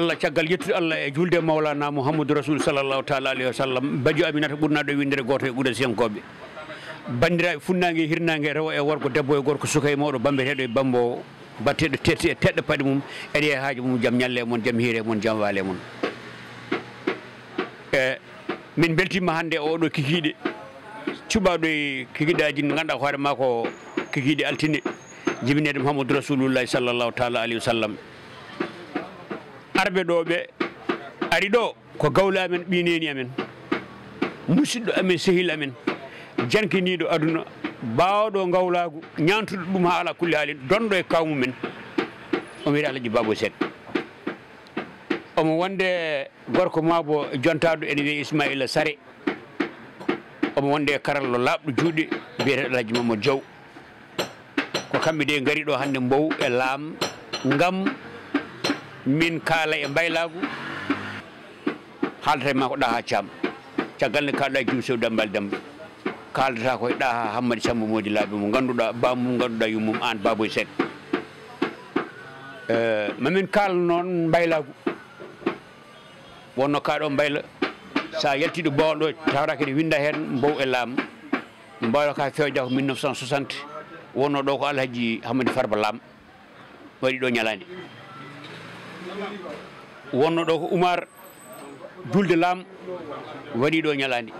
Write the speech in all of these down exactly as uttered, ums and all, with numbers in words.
Allah, caggal yettude Allah e julde Mawlana Muhammadu Rasul sallallahu taala alayhi wa sallam, bajjo Aminata ɓurnaaɗo e winndere gooto e Quraysiyankooɓe. Banndiraaɓe funnaange e hirnaange, rewo e worgo, debbo e gorko, suka e mawɗo, bambeteeɗo e bammboowo, batteeɗo tetti e teɗɗo paɗe mum, eɗe e haaji mum, jam ñalle e mon, jam hiire e mon, jam waale e mon. E min mbeltiima hannde e oɗo kikiiɗe, cuɓaaɗo e kikiiɗaaji ɗi ngannduɗaa hoore maa ko kikiiɗe altine, jibineede Muhammadu Rasulullahi sallallahu taala alayhi wa sallam. Arɓe ɗo ɓe ari ɗo ko gawle amen, ɓii neene amen, musidɗo amen, sehil amen, jankiniiɗo aduna, baawɗo ngawlaagu, ñaantuɗo ɗum haa ala kulli haalin, donɗo e kaaw mumen. Omo wiyetee Alhaji Baboy Seck. Omo wonde gorko maa bo jontaaɗo ene wiyee Ismaila Sare. Omo wonde e karallo laaɓɗo juuɗe biyeteeɗo Alhaji Mamadou Diaw. Ko kamɓe de ngari ɗo hannde Mbow e Laam ngam min kaala e mbaylaagu. Haaldata e maa ko Ɗaha Caam. Caggal nde kaalɗaa e Jibi Sow Demmbaali Demmba, kaaldata ko e Ɗaha Hammadi Sammba Moodi Laaɓe mo ngannduɗaa bammum, ngannduɗaa yummum aan Baboy Seck. Eh, ma min kaal noon mbaylaagu. Wonno kaa ɗo mbayla, so a yaltii ɗo Bawol ɗo, tawata kadi winnda heen Mbow e Laam. Mbayla ka fewja ko mille neuf cent soixante, wonno ɗo ko Alhaji Hammadi Farba Laam waɗi ɗo ñalaande. Wonno ɗo ko Umar julde Laam waɗi ɗo ñalaande.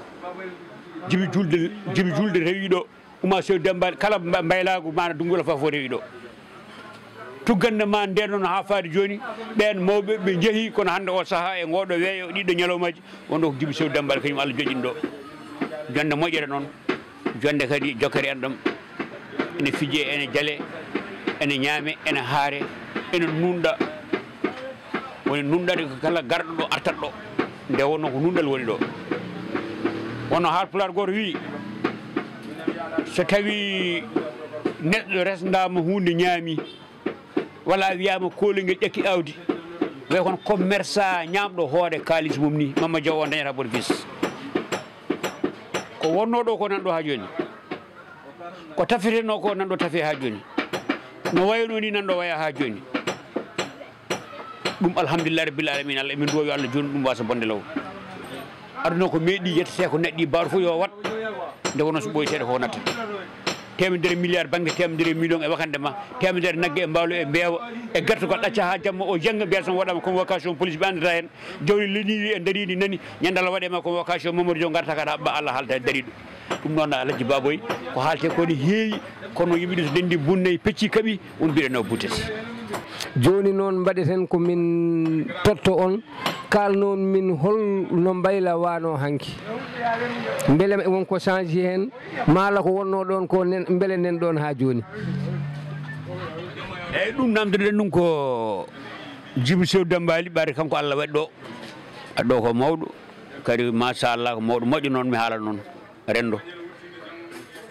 Jibi julde, jibi julde rewi ɗo. Umar Sow Demmbaali, kala mba-, mbaylaagu maana Dunngu Lafa fof rewi ɗo. Tuggannde ma nden noon haa faade jooni, ɓeen mawɓe ɓe njehi, kono hannde o sahaa e ngooɗo weeyo, ɗiɗo ñalawmaaji, wonɗo ko Jibi Sow Demmbaali, kañum Allah joƴƴini ɗo. Jonde moƴƴere noon, jonde kadi jokkere enɗam, ene fije, ene jale, ene ñaame, ene haare, ene nunɗa. Woni nunɗal ko kala garɗo ɗo artat ɗo. Nde wonno ko nunɗal woni ɗo. Wonno Haalpulaar gooto wii, so tawi neɗɗo resndaama huunde ñaami, walla wiyaama koolel ngel ƴakki awdi, wiya kon commerçant ñaamɗo hoore kaalis mum ni, Mama Jaw on dañata bénéfice. Ko wonno ɗo ko nan ɗo haa jooni. Ko tafetenoo ko nan ɗo tafe haa jooni. No wayno ni nan ɗo waya haa jooni. Ɗum alhamdulillahi rabbil alamin, Allah emin duwa yo Allah jooni ɗum wasa bonde law. Aduna ko meeɗi yettetee ko neɗɗi baaɗo fof yo wat nde wonno so ɓooyteeɗo ko natta. Teemedere milliard bannge teemedere million e wakande ma, teemedere nagge e mbaalo e mbeewa, e gartugal ɗacca haa jamma o jannga mbiya tan waɗama convocation police ɓe anndata heen. Jawdi leniiɗi e ndariiɗi nani, ñande Allah waɗe ma convocation Mamadou Diaw ngarta ka ɗaɓɓa Allah haalta e dariiɗo. Ɗum noon Alhaji Baboy, ko haalte ko ne heewi, kono yimɓe ɗi so ndenndi bunnay pecci kaɓi, on mbiɗa nawa buttati. Jooni noon mbaɗeten ko min totto on, kaalnoon min hol no mbayla wano hanki. Mbele won ko change heen, maala ko wonno ɗon ko nen, mbele nen ɗon haa jooni. Eyyi, ɗum namdoɗen ɗum ko Jibi Sow Demmbaali, ɓaade kanko Allah waɗi ɗo. Aɗo ko mawɗo, kadi machallah ko mawɗo moƴƴo noon mi haala noon renndo.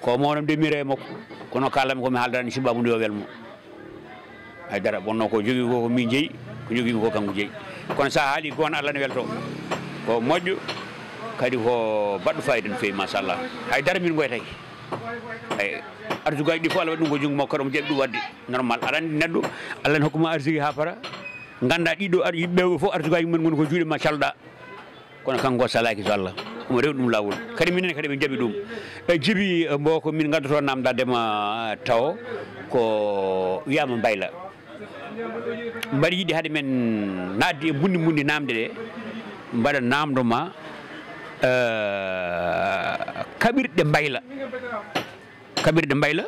Ko mawnam de mi rewe makko, kono kaalam ko mi haaldani sibabu nde yo wel mo. Haydara wonno ko jogii ko ko min jeyi, ko jogii ko kanko jeyi. Kono sa haali ko on Allah ne welto. Ko moƴƴo, kadi ko baɗɗo fayida no feewi machallah. Haydara min ngoytaki. Ay, artugaji ɗi fof Allah waɗi ɗum ko junngo makko, kadi omo jaɓi ɗum waɗde normal. Aɗa anndi neɗɗo, Allah ne hokkuma arsigi haa fara. Ngannda ɗiɗo ar-, yimɓe ɓe fof artugaji mumen ngoni ko juuɗe ma calɗa. Kono kanko salaaki so Allah. Omo rewi ɗum laawol. Kadi minen kadi min jaɓi ɗum. E Jibi, eh, mbo ko min ngaddoto namdade ma tawo ko wiyama mbayla. Mbaɗa yiɗi hade men naatde e mbundi mbundi namde ɗe, mbaɗa namdo ma, eh, kaɓirɗe mbayla. Kaɓirɗe mbayla,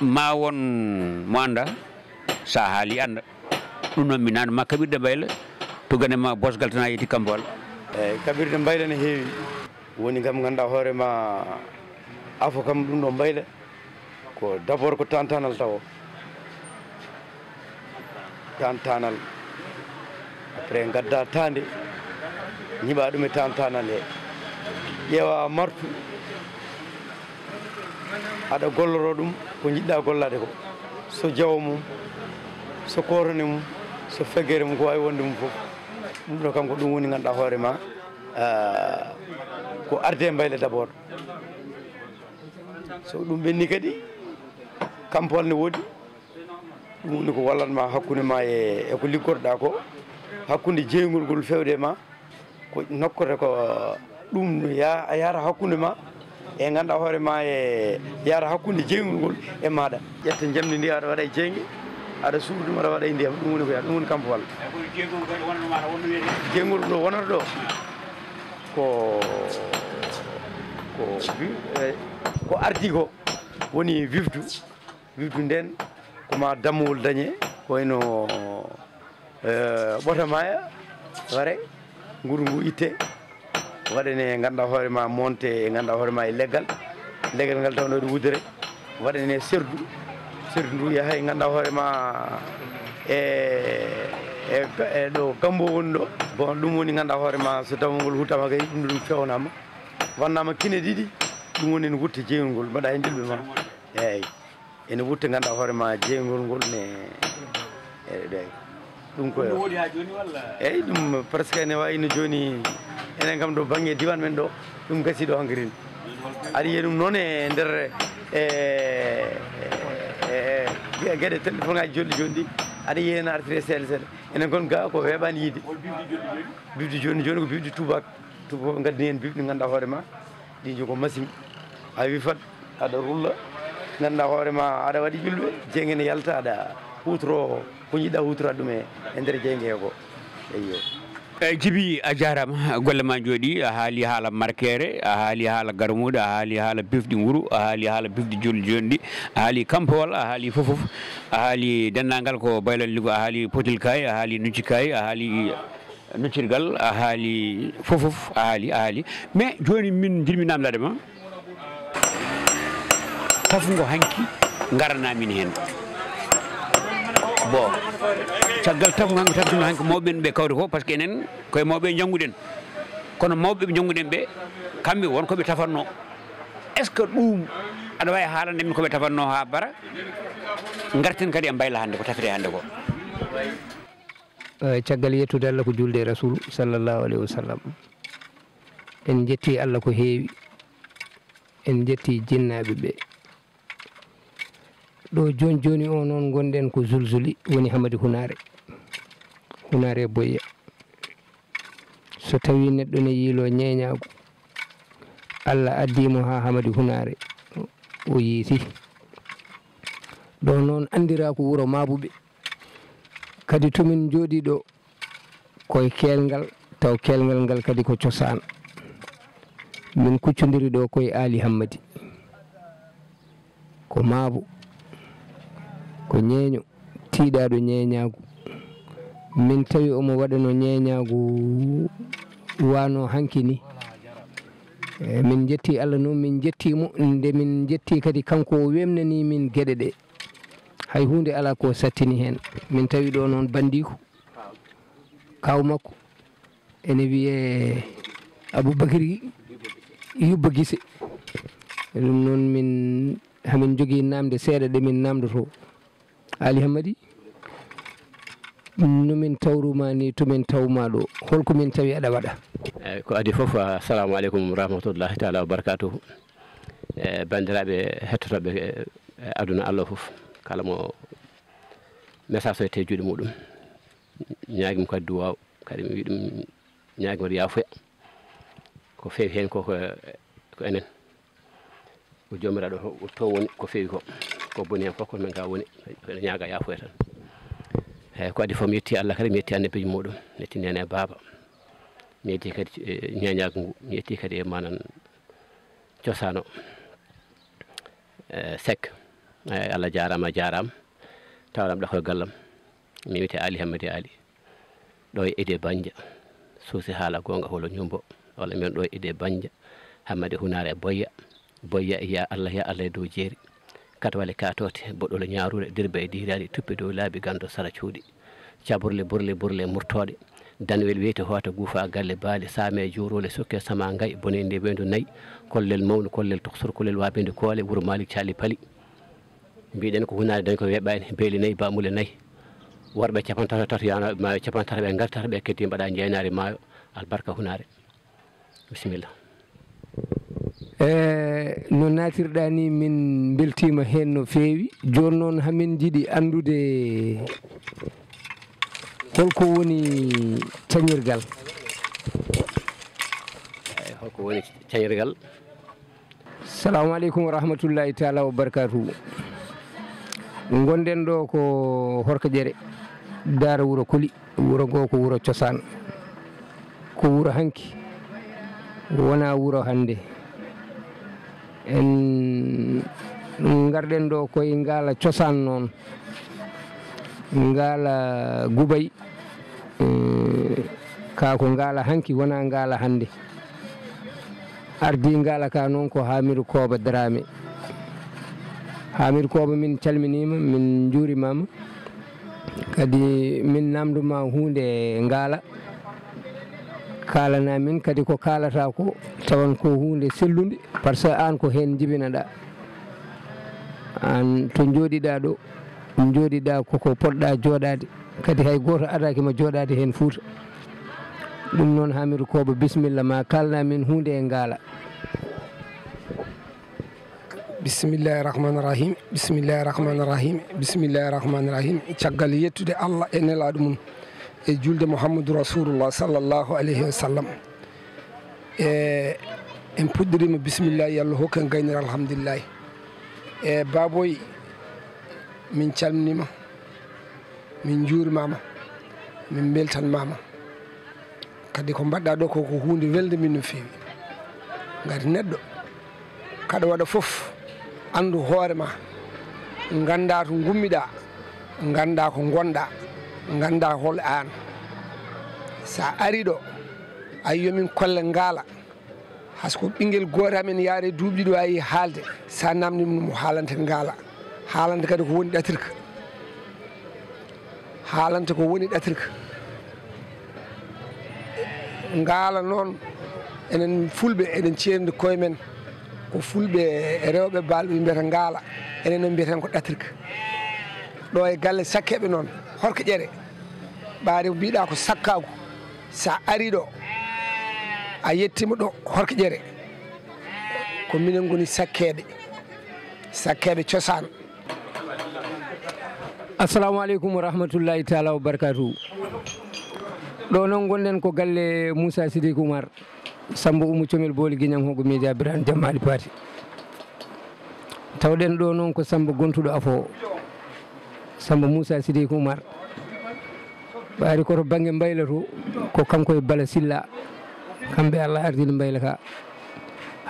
ma won mo annda, sa haali annda. Ɗum noon mi naan ma kaɓirɗe mbayla, tuggane ma bosgal tan a yetti Kampal. Eyyi, kaɓirɗe mbayla ne heewi. Woni kam ngannduɗaa hoore ma afo kam ɗum ɗo mbayla. Ko d'abord ko tantanal tawo. Tantanal. Après ngadda tande, ñiɓa ɗum e tantanal he. Ƴeewa martu, aɗa golloro ɗum ko jiɗɗa gollade ko. So jawo mum, so kotone mum, so feggere mum, ko wawi wonde mum fof. Ɗum ɗo kam ko ɗum woni ngannduɗaa hoore ma, ah, ko arde mbayla d'abord. So ɗum ɓenni kadi, Kampal ne woodi. Ɗum woni ko wallatma hakkunde ma e, e ko liggorɗa ko. Hakkunde jeeyngol ngol feewde e ma, ko nokkata ko ɗum no ya-, yahata hakkunde ma e ngannduɗaa hoore ma, e yahata hakkunde jeeyngol ngol e maaɗa. Ƴetta njamndi ndi, aɗa waɗa e jeynge, aɗa suuɗa ɗum, aɗa waɗa e ndiyam, ɗum woni ko ya-, ɗum woni kampo walla? Jeeyngol ɗo wonata ɗo, ko, ko wi-, eh, ko ardii ko woni vifdu. Wirdu nden ko ma dammowol dañe, ko wayno, eh, ɓota maya, ware, nguru ngu itte, waɗane ngannduɗaa hoore ma monte, ngannduɗaa hoore ma e leggal, leggal ngal tawno ɗo wudere, waɗane serdu, serdu ndu yaha e ngannduɗaa hoore ma e, e, e ɗo gambo woni ɗo. Bon, ɗum woni ngannduɗaa hoore ma so dammowol huttama kay, ɗum ɗum fewnama, wannama kine ɗiɗi, ɗum woni ne wutta jeeyol ngol, mbaɗa hen julɓe ma. Eyyi. Ene wutta, ngannduɗaa hoore ma, jeeyngol ngol ne, e, ɗe, ɗum ko. Ɗum no woodi haa jooni walla? Eyyi, ɗum presque ene wayi no jooni, enen kam ɗo bannge diiwaan men ɗo, ɗum gasii ɗo hanki rin. Aɗa yiya ɗum noon e nder, e, e, e, ge-, geɗe téléphone ngaaji jolɗi jooni ɗi, aɗa yiya heen artiri e seeɗa seeɗa. Enen kon ga ko weeɓaani yiide. Hol bifɗi jolɗi jooni? Bifɗi jooni jooni ko bifɗi tuubaak. Tuubaak ngaddi heen bifɗi, ngannduɗaa hoore ma, ɗi jogo machine. A wi fat, aɗa rulla, ngannduɗaa hoore ma, aɗa waɗi ƴulɓe, jeynge ne yalta, aɗa huutoro ko njiɗɗaa huutoraade ɗum e, e nder jeynge he ko. Eyyo. Eyyi, Jibi, a jaaraama, golle ma njooɗi, a haali haala markeere, a haali haala garmuuɗe, a haali haala bifɗi nguru, a haali haala bifɗi jolɗi jooni ɗi, a haali kampowal, a haali fof fof, a haali denndaangal ko baylal ligo, a haali potilkaay, a haali nuccikaay, a haali nuccirgal, a haali fof fof, a haali, a haali. Mais jooni min njiɗmi naamndaade ma, tafngo hanki ngarana min heen. Bon, caggal tafngo hanki, tafngo hanki mawɓe ɓe kawri ko, parce que enen koye mawɓe njannguɗen. Kono mawɓe ɓe njannguɗen ɓe, kamɓe won ko ɓe tafatnoo. Est-ce que ɗum aɗa waawi haalande min ko ɓe tafatnoo haa bara? Ngarten kadi e mbayla hannde ko tafete hannde ko. Eh, caggal yettude Allah ko julde e Rasul sallallahu alaihi wasallam. En njetti Allah ko heewi. En njetti jinnaaɓe ɓe. Ɗo jooni jooni o noon ngonɗen ko Zulzuli, woni Hamadi Hunaare. Hunaare e Boyya. So tawii neɗɗo ne yiiloo ñeeñaagu, Allah addii mo haa Hamadi Hunaare, o yiiti. Ɗo noon anndiraa ko wuro Maabuɓe. Kadi to min njooɗii ɗo, koye keelngal, taw keelngal ngal kadi ko cosaan. Min kuccondiri ɗo koye Aali Hammadi. Ko maabo, ko ñeeño, tiiɗaaɗo ñeeñaagu. Min tawi omo waɗano ñeeñaagu wano hanki ni. E, min njetti Allah noon, min njetti mo, nde min njetti kadi kanko o wemnani min geɗe ɗe. Hay huunde alaa ko sattini heen. Min tawi ɗo noon banndiiko, kaaw makko, ene wiyee Aboubacry Yubba Gise. Ɗum noon min, hamin njogii naamnde seeɗa ɗe min naamndotoo. Aali Hammadi, no min tawruma ni, to min tawma ɗo, holko min tawi aɗa waɗa? Eyyi, ko adii fof, assalamu aleykum wa rahmatullahi taala wa barakatuhu. E, banndiraaɓe hettotooɓe, e, aduna Allah fof, kala mo message o yette e juuɗe muɗum, ñaagim kadi duwaaw, kadi mi wi ɗum, ñaagim waɗi yaafuya. Ko feewi heen ko, ko, ko enen. Ko Joomiraaɗo o toon woni, ko feewi ko. Ko boni heen fof ko men ga woni, ene ñaaga yaafuya tan. Eyyi, ko adii fof mi yetti Allah kadi, mi yetti annabiijo muɗum, mi yetti neene e baaba. Mi yetti kadi, e, ñeeñaagu ngu, mi yetti kadi e manan cosaan o. E, Seck, e, Allah jaaraama, a jaaraama. Tawɗam ɗo koye gallam. Mi wiyetee Aali Hammadi Aali. Ɗo e Ede Banja, suusi haala goonga holo ñumbo, walla mbiyen ɗo e Ede Banja, Hammadi Hunaare Boyya, Boyya ya Allah, ya Allah e dow jeeri, katwale katote, boɗɗole ñaaruure, dirba e diiraali, tuppe dow laabi, ganndo sara cuuɗi, caburle burle burle murtooɗe, danwel weyte hoota guufa galle baali, saame juuroole sukke sama ngay, boneyde weendu nayi, kollel mawndu, kollel toksor, kollel waabinde koole, wuro Maalik caali pali. Mbiɗen ko hunaare dañi ko weeɓaani, beeli nayi, bamule nayi, worɓe capanɗe tato, tato yaanooɓe maayo, capanɗe tato ɓe ngartata, ɓe keddi mbaɗa njeynaari maayo, albarka hunaare. Bisimilla. E, no naatirɗaa ni, min mbeltiima heen no feewi. Jooni noon, hamin njiɗi anndude Holko woni cañirgal? Eyi, holko woni cañirgal? Salamu aleykum wa rahmatullahi taala wa barakatuhu. Ngonɗen ɗo ko Horka Ƴere, Daara Wuro Koli. Wuro ngo ko wuro cosaan, ko wuro hanki, wona wuro hannde. En ngarɗen ɗo koye ngaala cosaan noon, ngaala Gubay, eh, ka ko ngaala hanki, wona ngaala hannde. Ardii ngaala ka noon ko Haamidu Kooba Daraame. Haamidu Kooba, min calminiima, min njuurimaama. Kadi min naamndu ma huunde ngaala. Kaalana min kadi ko kaalata ko, tawan ko huunde sellunde, par ce que aan ko heen njibinaɗaa. Aan to njooɗiɗaa ɗo, njooɗiɗaa koko poɗɗaa jooɗaade. Kadi hay gooto adaaki ma jooɗaade heen Fuuta. Ɗum noon, Haamidu Kooba, bisimilla ma, kaalana min huunde e ngaala. Bismillahi rahmani rahim, bismillahi rahmani rahim, bismillahi rahmani rahim. Caggal yettude Allah e nelaaɗo mum, e julde Muhammadu Rasulullah sallallahu alayhi wa sallam, e en puɗɗirima bismillahi, yo Allah hokku en gaynere alhamdulillahi. E Baboy, min calminima, min njuurimaama, min mbeltanmaama. Kadi ko mbaɗɗa ɗo ko, ko huunde welde min no feewi. Ngati neɗɗo, kaɗa waɗa fof, anndu hoore ma, ngannda to ngummiɗa, ngannda ko ngonɗa, ngannda hol aan. Sa ari ɗo, a yi yomin kolle ngaala, hay so ko ɓinngel gooto amen yaare duuɓi ɗiɗo ayi haalde, sa namnima mo haalante ngaala, haalante kadi ko woni ɗatirka, haalante ko woni ɗatirka. Ngaala noon, enen fulɓe eɗen ceerndi koye men, ko fulɓe e rewɓe baalɓe ɓe mbiyata ngaala, enen noon mbiyaten ko ɗatirka. Ɗo e galle Sakkeeɓe noon, Horka Ƴere, ɓaade mbiɗa ko Sakkaagu, sa ari ɗo, a yettima ɗo Horka Ƴere, ko minen ngoni Sakkeeɓe, Sakkeeɓe cosaan. Assalamu aleykum wa rahmatullahi taala wa barakatuhu. Ɗo noon ngonɗen ko galle Moussa Sidiki Oumar, Samba Oumou Comel Booli Guignang Hogo Media Birane Jammaali Paati. Tawɗen ɗo noon ko Samba gontuɗo afo, Samba Moussa Sidiki Oumar. Ɓaari ko to bannge mbayla to, ko kanko e Bala Silla. Kamɓe Allah ardini mbayla ka.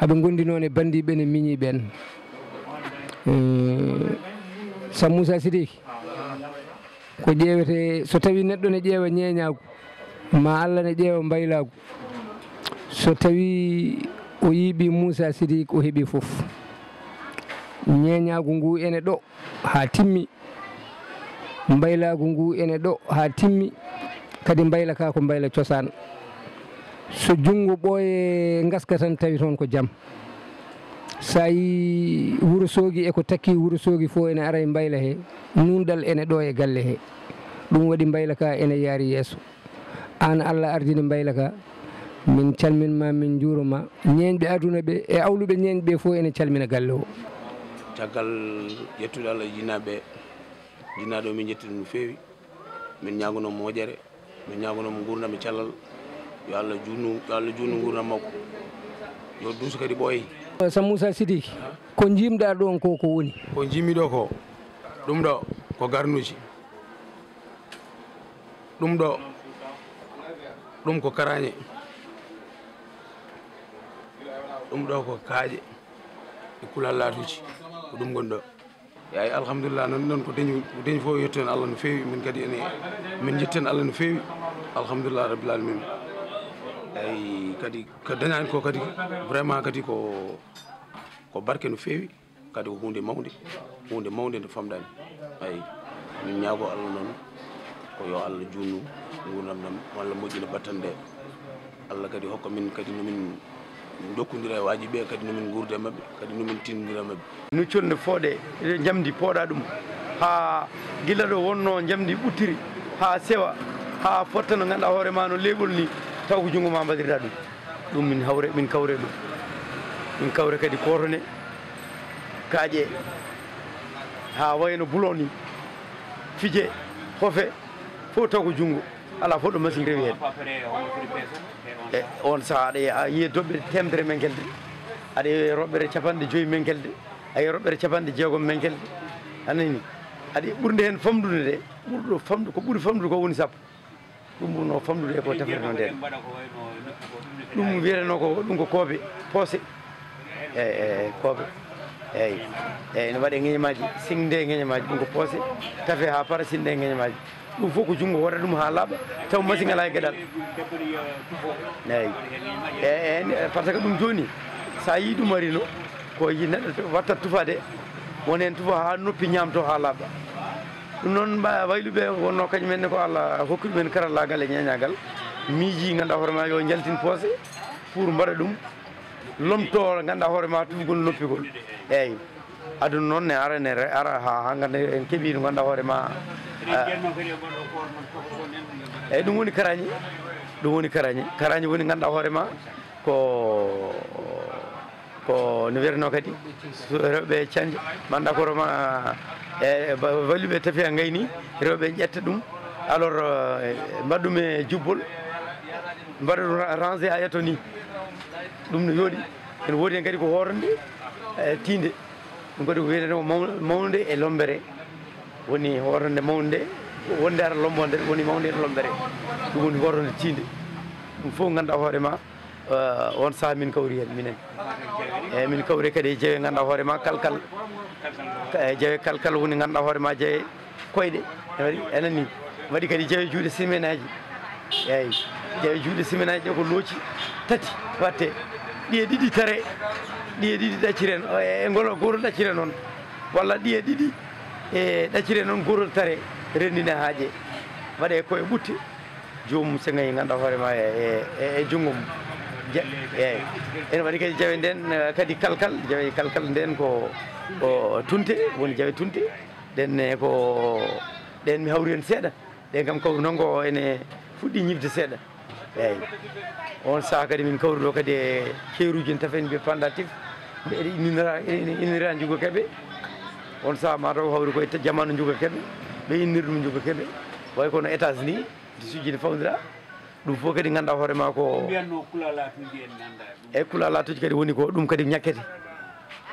Haɓe ngondi noon e banndiiɓe ne miñi ɓen. Eh, Samba Moussa Sidiki, ko ƴeewete, so tawi neɗɗo ne ƴeewa ñeeñaagu, ma Allah ne ƴeewa mbaylaagu. So tawi o yiiɓi Moussa Sidiki, o heɓi fof. Ñeeñaagu ngu ene ɗo haa timmi. Mbaylaagu ngu ene ɗo haa timmi. Kadi mbayla ka ko mbayla cosaan. So junngo ɓooye ngaska tan, tawi toon ko jam. Sa yi Wuro Soogi e ko takki Wuro Soogi fof ene ara e mbayla he, nuunɗal ene ɗo e galle he. Ɗum waɗi mbayla ka ene yaari yeeso. Aan Allah ardini mbayla ka, min calmin ma, min njuuro ma. Ñeeñɓe aduna ɓe e awluɓe ñeeñɓe ɓe fof ene calmina galle o. Caggal yettude Allah e jinnaaɓe, jinnaaɗo min njetti ɗum no feewi. Min ñaagono moƴƴere, min ñaagono mo nguurndam e cellal. Yo Allah juutnu, yo Allah juutnu nguurndam makko. Yo duuso kadi ɓooye. Samba Moussa Sidiki, ko njiimɗa ɗoon ko, ko woni? Ko njiimi ɗo ko, ɗum ɗo ko garnuuji. Ɗum ɗo, ɗum ko karaañe. Ɗum ɗo ko kaaƴe e kulallaatuuji. Ko ɗum ngoni ɗo. Eeyi, alhamdulillah, noon, noon ko dañi, ko dañi fof, yetten Allah no feewi, min kadi ene, min njetten Allah no feewi, alhamdulillah rabbil alamin. Eeyi, kadi ko dañaani ko kadi, vraiment kadi ko, ko barke no feewi, kadi ko huunde mawnde, huunde mawnde nde famɗaani. Eeyi, min ñaago Allah noon, ko yo Allah juutnu nguurndam ɗam, walla moƴƴina battane ɗe. Allah kadi hokka min kadi no min njokkondira e waajiɓe, kadi no min nguurda e maɓɓe, kadi no min tinndira e maɓɓe. No colnde fooɗe, e njamndi pooɗa ɗum, haa gila ɗo wonno njamndi ɓuttiri, haa sewa, haa fotta no ngannduɗaa hoore ma no leeɓol ni, taw ko junngo ma mbaɗirɗa ɗum. Ɗum min hawre, min kawre ɗum. Min kawre kadi kootone, kaaƴe, haa wayno bulon ni, fije, hofe, fof taw ko junngo. Alaa fof ɗo machine rewi heen. E on sahaa aɗa yiya doɓɓere teemedere menkelde, aɗa yiya roɓɓere capanɗe joyi menkelde, a yiya roɓɓere capanɗe jeegom menkelde. A nani? Aɗa yiya ɓurnde heen famɗude de, ɓurɗo famɗu, ko ɓuri famɗude ko woni sappo. Ɗum ɓurnoo famɗude e ko tafrirnoo ndeen. Ɗum wiyetenoo ko, ɗum ko koobe, poose. Eyi, eyi, koobe. Eyi. Eyi, ene waɗee ŋeñamaaji, siŋde ŋeñamaaji, ɗum ko poose, tafee haa para, siŋde ŋeñamaaji. Ɗum fof ko junngo waɗata ɗum haa laaɓa, taw masiŋ alaa e geɗal. Eyi. Eyi, eyi, par ce que ɗum jooni, so a yii ɗum arino, ko yi neɗɗo watta tufaade, won heen tufa haa noppi ñaamtoo haa laaɓa. Ɗum noon, mba-, wayluɓe wonnoo kañum en ne ko Allah hokki ɗum en karallaagal e ñeeñaagal. Miiji ngannduɗaa hoore maa yo njaltin poose pour mbaɗa ɗum, lomtoo ngannduɗaa hoore maa tufgol noppigol. Eeyi. Aduna noon ne ara, ne re-, ara haa, haa ngannda en keɓii ɗo ngannduɗaa hoore maa, ah. Eeyi, ɗum woni karañi. Ɗum woni karañi. Karañi woni ngannduɗaa hoore maa ko, ko no wiyetenoo kadi, so rewɓe canje, ngannduɗaa hoore maa, e ba-, balluɓe tafi a ngayni, rewɓe ƴetta ɗum. Alors, eh, mbaɗa ɗum e jubbol, mbaɗa ɗum ra-, rangé a yetto ni. Ɗum no yooɗi. Ene woodi heen kadi ko hoornde, eh, tiinde. Ɗum kadi ko wiyetee ko maw-, mawnde e lombere. Woni hoornde mawnde, wonde ara lombonde, woni mawnde e lombere. Ɗum woni hoornde tiinde. Ɗum fof ngannduɗaa hoore maa, eh, on sahaa min kawri heen, minen. Eeyi, min kawri kadi e jawe ngannduɗaa hoore maa kalkal. Ka-, e jawe kalkal woni ngannduɗaa hoore maa jawe koyɗe. Ene waɗi, ene ni. Waɗi kadi jawe juuɗe simenaaji. Eeyi, jawe juuɗe simenaaji ɗe ko looci tati watte. Ɗiye ɗiɗi tare, ɗiye ɗiɗi ɗacciren, e ngolo gooto ɗacciren noon. Walla ɗiye ɗiɗi e ɗaccire noon, gootol tare, renndine haaje, waɗe koye ɓutte, joomum seŋay ngannduɗaa hoore maa e, e, e, e junngo mum. Ja-, eeyi. Ene waɗi kadi jawe nden, eh, kadi kalkal, jawe kalkal nden ko, ko tunte, woni jawe tunte. Ɗen ne ko, ɗen mi hawri heen seeɗa. Ɗen kam kawri noon ko ene fuɗɗi ñifde seeɗa. Eeyi. On sahaa kadi min kawri ɗo kadi e keeruuji en tafen mbiye pendatif. Mbe eɗe innira, ene innira Njuga Kebe. On sahaa mataw hawri koye te-, jamaanu Njuga Kebe. Ɓe innir ɗum Njuga Kebe. Way kono étage ni, tisuuji ne fawndira. Ɗum fof kadi ngannduɗaa hoore maa ko mbiyatnoo kulalaatuuji en nannda ɗum. E kulalaatuuji kadi woni ko ɗum kadi ñakkete.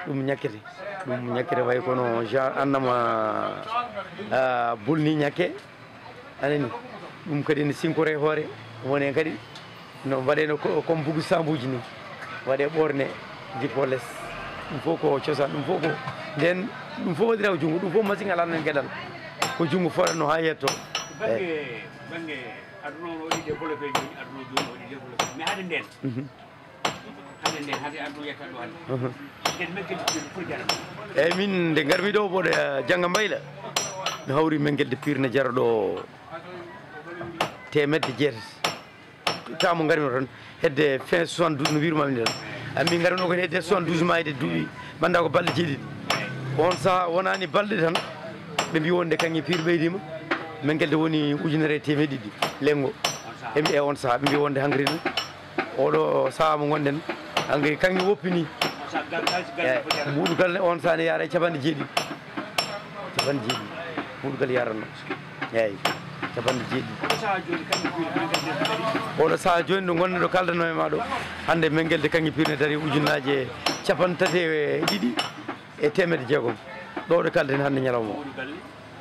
Ɗum ñakkete. Ɗum ñakkete way kono genre annama, ah, bulni ñakke. Anani, ɗum kadi ne sinkore hoore, wone kadi no mbaɗeno ko, comme bugu sambuji ni. Waɗe ɓorne, jippo les. Ɗum fof ko cosaan, ɗum fof ko nden, ɗum fof waɗira ko junngo, ɗum fof machine alaa nan geɗal. Ko junngo fooɗatnoo haa yetto. Bannge, eeyi, bannge aduna o no waɗi développé jooni, aduna o jooni no waɗi développé. Mais hade nden, mhm. Hannde nde, hannde aduna yetta ɗo hannde. Mhm. Nden men kadi ko foti jarata. Eeyi, min nde ngarmi ɗo, mboɗo, eh, jannga mbayla. Mi hawri men gelde pirne jara ɗo teemedde jeetati. Tawa mo ngarmi ɗo tan, hedde fin soixante-douze no wirmami tan. Ami ngarmi ɗo ko hedde soixante-douze maa hedde duuɓi, mbaɗa ko balɗe jeeɗiɗi. On sahaa wonaani balɗe tan, ɓe mbi wonde kaŋŋe pir ɓeydiima. Men gelde woni ujunere e teemedde ɗiɗi, lenngo. Ɓe mbi e on sahaa, ɓe mbi wonde hankadi ne. Oɗo sahaa mo ngonɗen, hankadi kaŋŋe woppini. Eeyi, mbuuɗu kala ne on sahaa ne yaara e capanɗe jeeɗiɗi. Capanɗe jeeɗiɗi. Mbuuɗu kala yaranno. Eeyi, capanɗe jeeɗiɗi. Oɗo sahaa jooni ɗo ngonɗen ɗo kaldanoo e maa ɗo. Hannde men gelde kaŋŋe pirne dari ujunnaaje capanɗe tati e ɗiɗi e teemedde jeegom. Ɗo ɗo kalden hannde ñalawma o.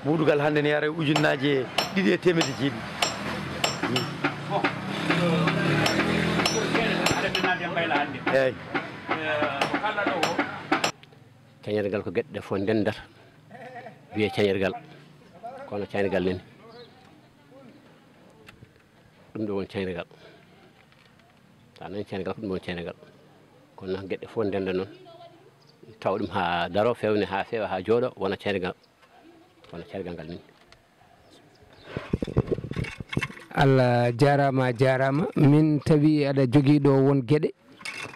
Mbuuɗu kala hannde ne yara e ujunnaaje ɗiɗi e teemedde jeeɗiɗi. Eeyi. Cañeere ngal ko geɗe ɗe fof ndenndata, wiyee cañeere ngal. Kono cañeere ngal nani. Ɗum ɗo woni cañeere ngal. Sa nani cañeere ngal, ko ɗum woni cañeere ngal. Kono noon geɗe ɗe fof ndennda noon, tawa ɗum haa daroo, feewne haa feewa, haa jooɗoo, wona cañeere ngal. Wona cañeere ngal min. Allah jaaraama, a jaaraama. Min tawi aɗa jogii ɗo won geɗe,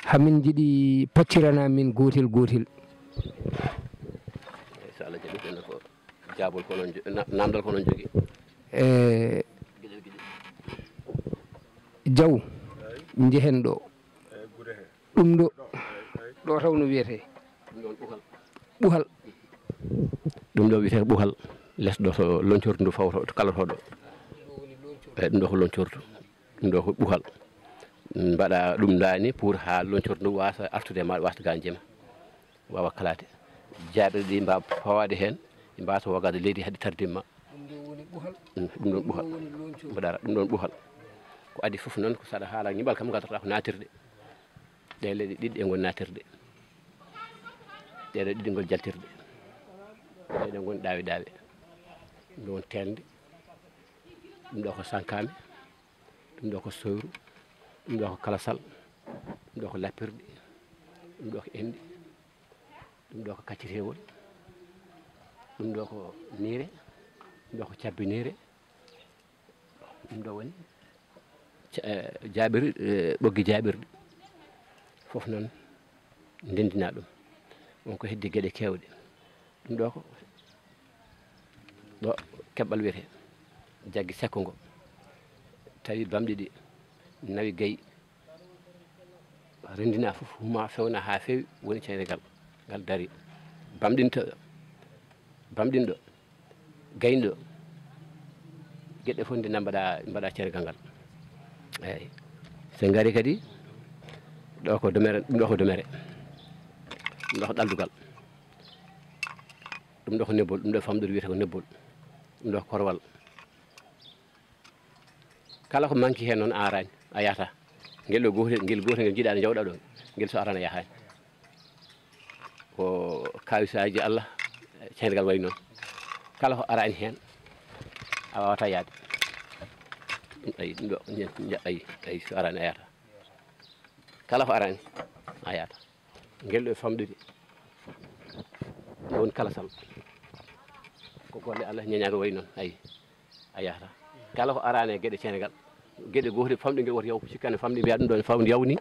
haa min njiɗi paccirana min gootel gootel. So Allah jaɓi, ɗum ɗo ko jaabol ko noon jo-, na-, naamndal ko noon jogii. E Jaw, njehen ɗo. Ɗum ɗo, ɗo taw no wiyetee? Ɗum ɗoon ɓuhal. Ɓuhal. Ɗum ɗo wiyetee ɓuhal. Les ɗo to loñcordu ndu fawto, to kalotoo ɗo. Ɗum ɗo woni loñcordu. Eyi, ɗum ɗo ko loncortu, ɗum ɗo ko ɓuhal. Mbaɗa ɗum ndaani pour haa loncortu ndu waasa artude e maaɗa, waasde gaan jema, waawa kalaate. Jaaɓirɗe ɗi mbaawa fawaade heen, ɗi mbaasa wagaade leydi haɗi tardimma. Ɗum ɗo woni ɓuhal. Mm, ɗum ɗon ɓuhal. Ɗum ɗo woni loncortu. Mbaɗa ɗum ɗon ɓuhal. Ko adii fof noon, ko saɗa haala ñiɓal kam ngadorta ko naatirɗe. Ɗee leɗɗe ɗiɗi ɗe ngoni naatirɗe. Ɗee ɗo ɗiɗi ngoni jaltirɗe. Ɗee ɗo ngoni ɗaawe ɗaawe. Ɗum ɗo woni teelnde. Ɗum ɗo ko sankaame. Ɗum ɗo ko soyru. Ɗum ɗo ko kalasal. Ɗum ɗo ko lappirɗi. Ɗum ɗo ko enɗi. Ɗum ɗo ko kacciteewol. Ɗum ɗo ko niire. Ɗum ɗo ko cabbi niire. Ɗum ɗo woni ca-, eh, jaaɓir-, eh, ɓoggi jaaɓirɗi. Fof noon ndenndinaa ɗum. Won ko heddi geɗe keewɗe. Ɗum ɗo ko ɗo keɓal wiyetee jaggi sekko ngo. Tawi bamɗi ɗi nawi gayi. Renndina fof, huma fewna haa feewi, woni ceyre ngal, ngal dari. Bamɗinto, bamɗinɗo, gaynɗo, geɗe fof nde mbaɗa, mbaɗa ceyre ngal. Eeyi. So ngari kadi, ɗo ko domere, ɗum ɗo ko domere. Ɗum ɗo ko ɗaldugal. Ɗum ɗo ko nebbol, ɗum ɗo famɗude wiyetee ko nebbol. Ɗum ɗo ko korwal. Kala ko manki heen noon a araani, a yahata. Ngel ɗo gootel, ngel gootel ngel njiɗaa nde njawɗaa ɗo, ngel so araani a yahaani. Ko kaawisaaji Allah, ceyre ngal wayi noon. Kala ko araani heen, a waawata yahde. Ayi, ɗum ɗo, ayi, ayi, so araani a yahata. Kala ko araani, a yahata. Ngel ɗo e famɗude. Ɗum woni kalasal. Ko golle Allah ñañaaɗo wayi noon. Ayi, a yahata. Kala ko araani e geɗe Senegal, geɗe goote famɗi ngel woto yaw, sikkane famɗi mbiya ɗum ɗo ne famɗi yawni,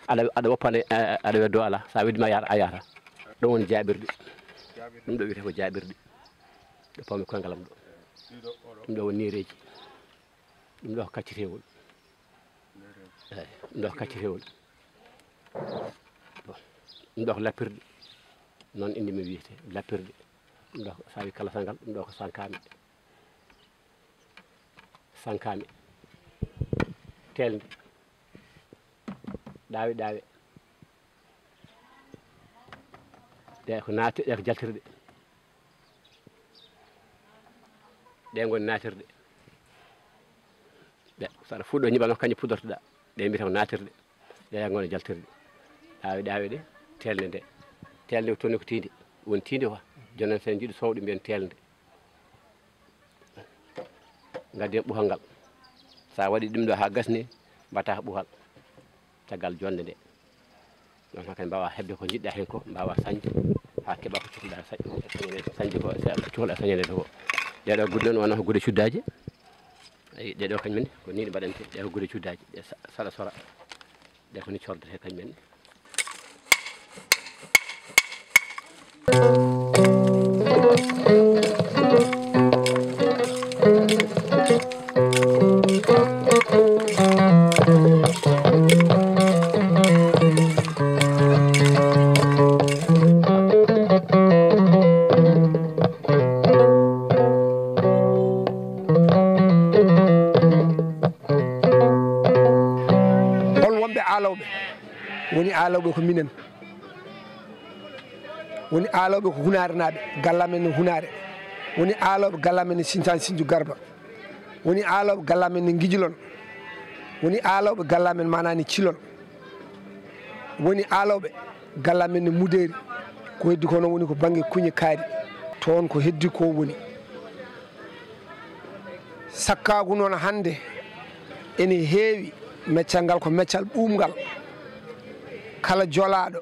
aɗa, aɗa woppane, a-, aɗa weddo ala. Sa weddi ma yahata, a yahata. Ɗum woni jaaɓirɗi. Ɗum ɗo wiyetee ko jaaɓirɗi. Ɗo pawmi koyngalam ɗo. Ɗum ɗo woni niireeji. Ɗum ɗo ko kacciteewol. Eeyi, ɗum ɗo ko kacciteewol. Bon, ɗum ɗo ko lappirɗe. Noon inde mum wiyetee, lappirɗe. Ɗum ɗo ko saawi kala sangal, ɗum ɗo ko sankaami. Sankaami. Teelnde. Ɗaawe, ɗaawe. Ɗe ko naati-, ɗe ko jaltirɗe. Ɗe ngoni naatirɗe. Ɗe, so aɗa fuɗɗo ñiɓal makko, kañƴe puddortoɗaa. Ɗe mbiyata ko naatirɗe. Ɗe ngoni jaltirɗe. Ɗaawe, ɗaawe ɗe, teelnde nde. Teelnde ko toon ko tiinde. Woni tiinde quoi. Jooni noon, so en njiɗi soowde, mbiyen teelnde. Ngadden ɓuhal ngal. So a waɗi ɗum ɗo haa gasni, mbaɗata ko ɓuhal. Caggal jonnde nde. Ɗon haa kadi mbaawaa heɓde ko njiɗɗaa heen ko, mbaawaa sañde, haa keɓaa ko cokluɗaa sa-, sañde, sañde ko, sa-, cokluɗaa sañde ko. Ɗee ɗoo gude noon wonaa ko gude cuddaaje. Ayi, ɗee ɗoo kañum en, ko nii ɗe mbaɗantee, ɗee ko gude cuddaaje, ɗe sa-, saɗa sora. Ɗee ko nii cordetee kañum en. On wonɓe aalawɓe, woni aalawɓe ko minen. Woni aalawɓe ko Hunaare naaɓe, galle amen ne Hunaare. Woni aalawɓe, galle amen ne Sinthiane Sainthiou Garba. Woni aalawɓe, galle amen ne Ngijilon. Woni aalawɓe, galle amen maanaani Cilon. Woni aalawɓe, galle amen ne Mudeeri. Ko heddi ko noon woni ko bannge Kuñe Kaari. Toon ko heddi ko woni. Sakkaagu noon hannde ene heewi, meccal ngal ko meccal ɓuuɓngal. Kala jolaaɗo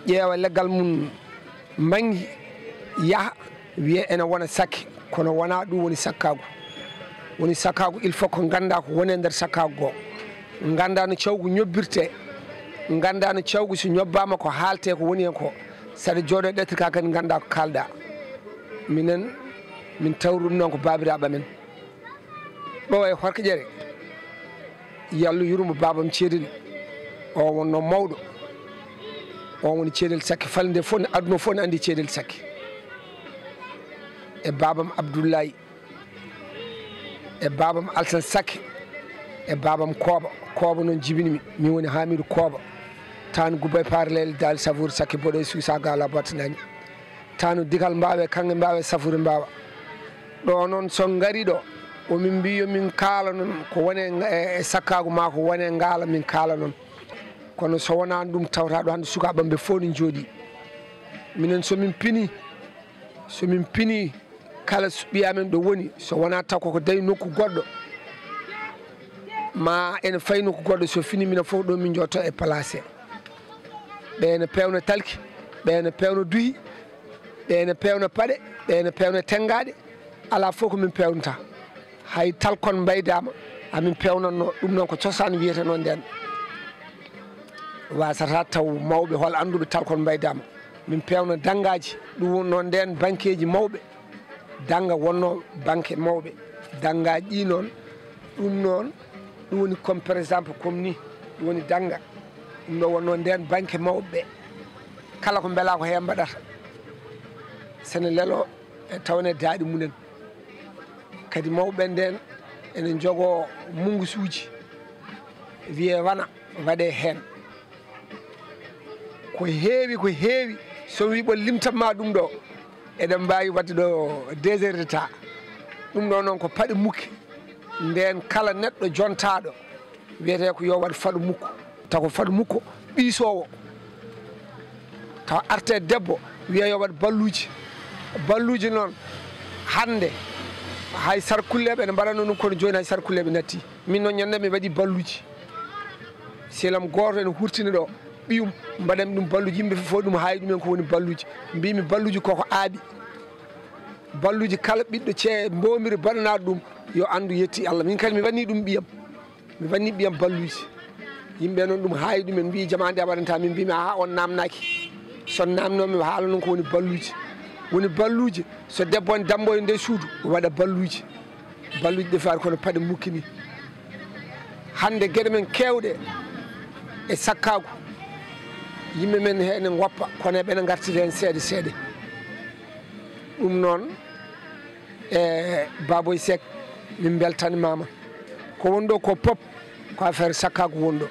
ƴeewa leggal mum manngi, yaha, wiya ene wona sakke, kono wonaa ɗum woni sakkaagu. Woni sakkaagu, il faut ko nganndaa ko woni e nder sakkaagu goo. Nganndaa no cawgu ñobbirtee, nganndaa no cawgu so ñobbaama ko haaltee ko woni heen ko. Saɗa jooɗoo ɗettirka kadi nganndaa ko kaalɗaa. Minen, min tawri ɗum noon ko baabiraaɓe amen. Ɗo e Horkoƴere, yo Allah yurmo baabam Ceedel, o wonno mawɗo. O woni Ceedel Sakke, falnde fof ne, aduna fof ne anndi Ceedel Sakke. E baabam Abdullaay. e baabam Alsan Sakke, e baabam Kooba. Kooba noon jibini mi, min woni Haamiidu Kooba. Taan Gubay Paare Leyɗe Daali Safuuri Sakke Boɗo e Suusa Gaala Battinani. Taanu Digal Mbaawe, Kaŋŋe Mbaawe, Safuuri Mbaawa. Ɗo noon so ngari ɗo, o min mbi yo min kaala noon ko woni e, e sakkaagu maa ko woni e ngaala min kaala noon. Kono so wonaa ɗum tawata ɗo hannde sukaaɓe am ɓe fof ne njooɗii. Minen so min pinii, so min pinii kala s-, ɓiya men ɗo woni, so wonaa taw koko dañi nokku goɗɗo, ma ene fayi nokku goɗɗo, so fini minen fof ɗo min njotto e place. Ɓe ene peewna talki, ɓe ene peewna duhi, ɓe ene peewna paɗe, ɓe ene peewna tenngaaɗe, alaa fof ko min peewnata. Hay talkon mbaydaama, amin peewnatno, ɗum noon ko cosaan wiyeteno ndeen. Wasata taw mawɓe hol annduɓe talkon mbaydaama. Min peewna danngaaji, ɗum wonnoo ndeen bankeeji mawɓe, dannga wonnoo banke mawɓe. Danngaaji ɗi noon, ɗum noon, ɗum woni comme par exemple comme ni, ɗum woni dannga. Ɗum ɗo wonnoo ndeen banke mawɓe ɓe. Kala ko mbelaa ko heen mbaɗata. Sene lelo e tawne daaɗi mumen. Kadi mawɓe ɓe ndeen ene njogoo mungusuuji, wiyee wana, waɗee heen. Ko heewi, ko heewi, so mi wii ɓe limtan ma ɗum ɗo, eɗen mbaawi waɗde ɗo deux heures de temps. Ɗum ɗo noon ko paɗe mukke. Ndeen kala neɗɗo jontaaɗo wiyetee ko yo waɗ faɗo mukko. Taw ko faɗo mukko ɓiisoowo. Taw artee debbo wiya yo waɗ balluuji. Balluuji noon hannde hay sarkulleeɓe ene mbaɗatnoo ɗum, kono jooni hay sarkulleeɓe natti. Min noon ñande mi waɗi balluuji. Selam gooto ene hurtini ɗo ɓiyum, mbaɗanmi ɗum balluuji. Yimɓe fof ɗum haayi ɗumen ko woni balluuji. Mbimi balluuji koko aaɓi. Balluuji kala ɓiɗɗo ce-, mbomiri mbaɗanaaɗo ɗum yo anndu yetti Allah. Min kadi mi waɗni ɗum ɓiyam. Mi wanni ɓiyam balluuji. Yimɓe noon ɗum haayi ɗumen, mbii jamaande a waɗanta. Min mbimi aha, on naamnaaki. So naamnoo mi haala noon ko woni balluuji. Woni balluuji, so debbo en dambo e nder suudu, waɗa balluuji. Balluuji ɗi faari kono paɗe mukki ni. Hannde geɗe men keewɗe e sakkaagu, yimɓe men heen ne ngoppa, kono eɓe ne ngartiri heen seeɗa seeɗa. Ɗum noon, e Baboy Seck, min mbeltanimaama. Ko woni ɗo ko pop, ko affaire sakkaagu woni ɗo.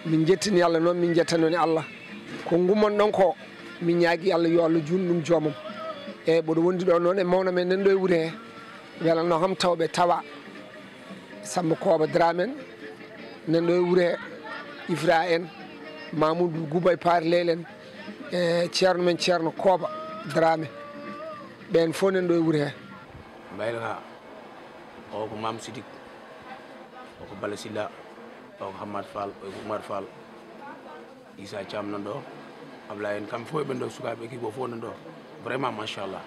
Min njettini Allah noon, min njettani Allah. Ko ngummon ɗon ko, min ñaagi Allah, yo Allah juun ɗum joomam. E ɓoɗo wondi ɗo noon e mawna men nan ɗo e wure he. Welanno kam tawɓe tawa Samba Kooba Dramé en, nan ɗo e wure he, Ifra en, Mamoudou Gouba e Paare Leyɗe en, e ceerno men Ceerno Kooba Dramé. Ɓeen fof nan ɗo e wure he. Mbayla ka, o ko Mame Sidik, o ko Bala Silla, o ko Hammat Fall, o ko Oumar Fall, Issa Thiam nan ɗo, Ablaye en, kamɓe fof e ɓen ɗo sukaaɓe équipe o fof nan ɗo. Vraiment machallah.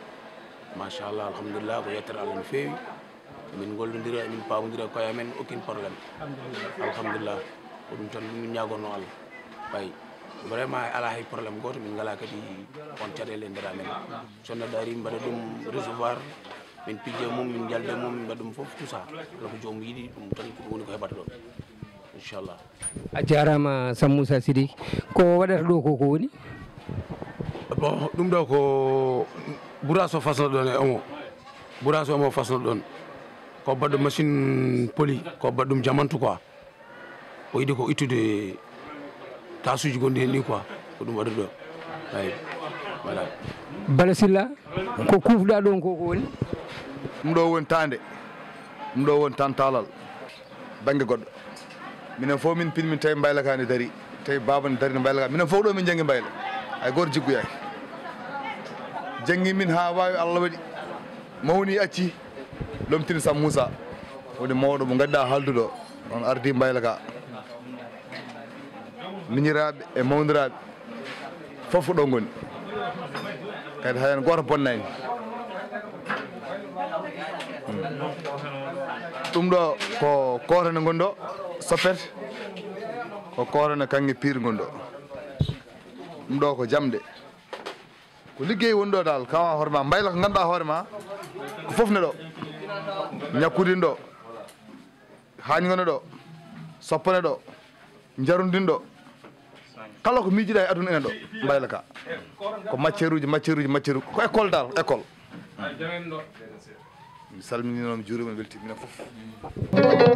Machallah, alhamdulillah, ko yettere Allah no feewi. Min gollondira, min pamodira koye amen, aucun problème. Alhamdulillah. Ko ɗum tan min ñaagorno Allah. Ɓay vraiment ala hay problème gooto, min ngala kadi on caɗeele e nder amen. So neɗɗo ari, mbaɗa ɗum recevoir, min pijja mum, min njalda mum, min mbaɗa ɗum fof, tout ça. Kala ko joomum yiɗi, ɗum tan ko ɗum woni ko heɓata ɗo. Inchallah. A jaaraama Sam Moussa Sidiki. Ko waɗata ɗo ko, ko woni? Bon, ɗum ɗo ko buraas o fasno ɗon e omo. Buraas o omo fasno ɗon. Ko baɗɗo machine poli, ko baɗɗum jamantu quoi. O yiɗi ko ittude tasuuji gonɗi heen ɗi quoi. Ko ɗum waɗi ɗo. Eyi. Voilà. Bala Silla, ko kuufɗa ɗon ko, ko woni? Ɗum ɗo woni tande. Ɗum ɗo woni tan taalal. Bannge goɗɗo. Minen fof min pin, min tawi mbayla ka ne dari. Tawi baaba ne dari ne mbayla ka. Minen fof ɗo min janngi mbayla. Hay gooto jiggoyaaki. Janngi min haa waawi, Allah waɗi. Mawni acci. Lomtini Sam Moussa. Woni mawɗo mo ngannduɗaa haalduɗo. On ardi mbayla ka. Miñiraaɓe e mawniraaɓe. Fof ko ɗo ngoni. Kadi hay gooto bonnayni. Hmm. Ɗum ɗo ko kootone ngoni ɗo, soppete. Ko kootone kaŋŋe piir ngoni ɗo. Ɗum ɗo ko jamɗe. Ko liggey woni ɗo dal, kawa hoore ma, mbayla ko ngannduɗaa hoore ma, ko fof ne ɗo. Ñakkude ɗo. Haañgo ne ɗo, soppo ne ɗo, njarundin ɗo. Kala ko miijiɗaa e aduna ene ɗo, mbayla ka. Ko matière uji, matière uji, matière uji. Ko école dal, école. Mi salminiima, mi juuriima, mi weltiima minen fof.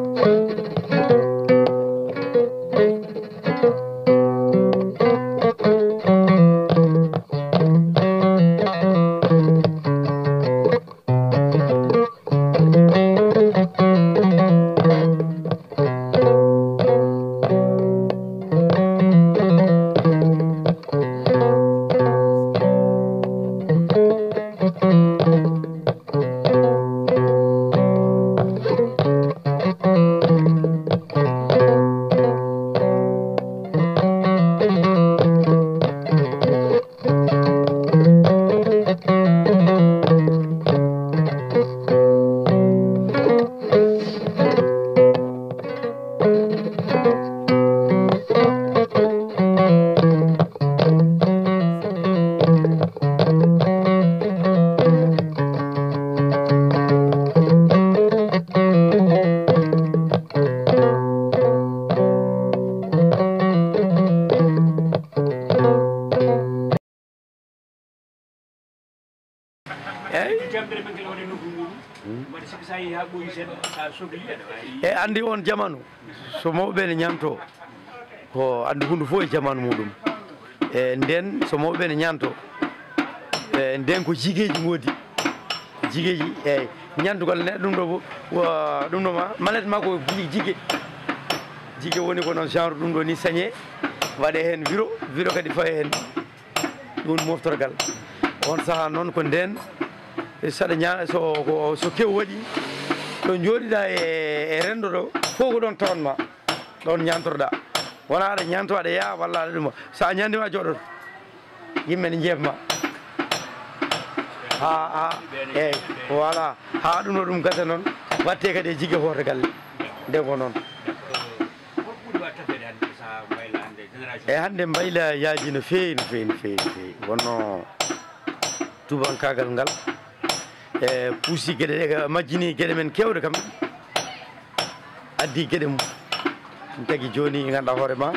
Eyi. Jam ɓe men kala waɗa nokku mum. Mbaɗa sikki sa yeehi ha ɓooyi seeɗa, sa sokli aɗa waawi. E andi on jamanu, so mawɓe ne ñanto, ko andi hunde fof e jamanu muɗum. E nden so mawɓe ne ñanto, e nden ko jigeji ngodi. Jigeji, eyyi. Ñanto kala neɗɗo ɗum ɗo, wo-, ɗum ɗo ma, malette makko ji-, jige. Jige woni ko noon genre ɗum ɗo ni sañe, waɗe hen wiro, wiro kadi faye hen. Ɗum woni moftorgal. On saha noon ko nden, saɗa ña-, so, ko, so kew waɗi, ɗo jooɗiɗa e, e rendo ɗo, fof ko ɗon tawanma. Ɗon ñantorɗa. Wona aɗa ñanto, aɗa yaa, walla aɗa ɗum. Sa ñandima, a jooɗoto. Yimɓe ne jeefma. Ha, ha, eyyi, voilà. Ha ɗum ɗo ɗum gasa noon, watte kadi e jigge hoto galle. Nde ko noon. Ko ɓuri waɗde tafeede hannde, ko sahaa Mbayla hannde, génération? E hannde Mbayla yaaji no feewi, no feewi, no feewi, no feewi. Wonno tubankaagal ngal, e puusi geɗe ɗe, majjini geɗe men keewɗe kam, addi geɗe mum. Ɗum tagi jooni, ngannduɗaa hoore ma,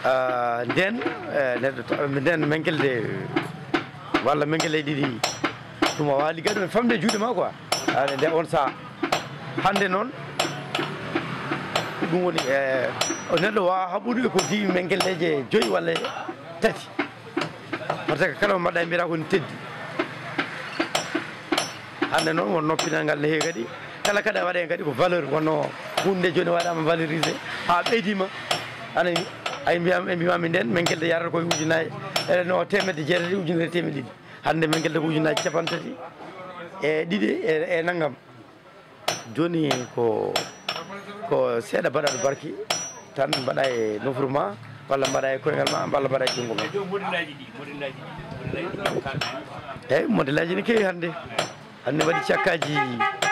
ah, nden, eh, neɗɗo ta-, nden menkelde, walla menkelde ɗiɗi, ɗum a waali gaɗo famde juuɗe ma quoi. Aɗa nde on saha. Hannde noon, ko ɗum woni, e, o neɗɗo waawa haɓude ko diwi men kelleeje joyi walla tati. Par ce que kala ko mbaɗɗa e mbiyata ko ne teddi. Hannde noon, won noppinal ngal ne heewi kadi. Kala kadi a waɗa heen kadi ko valeur, wonno huunde nde jooni waɗaama valorisé, haa ɓeydiima. Ana, ay mbiyaama, ɓe mbiyaama nden, men kelleeje yarata koye ujunaaje, ene no teemedde jeetati, ujunere teemedde ɗiɗi. Hannde men kelleeje ko ujunaaje cappanɗe tati e ɗiɗi e, e nanngam. Jooni ko, ko seeɗa mbaɗa ɗo barki, tan mbaɗa e nofru ma, walla mbaɗa e koyngal ma, walla mbaɗa e junngo ma. E dow modelaaji ɗi, modelaaji ɗi, modelaaji ɗi, kam kaɗa. Eeyi, modelaaji ne keewi hannde. Hannde mbaɗi cakkaaji,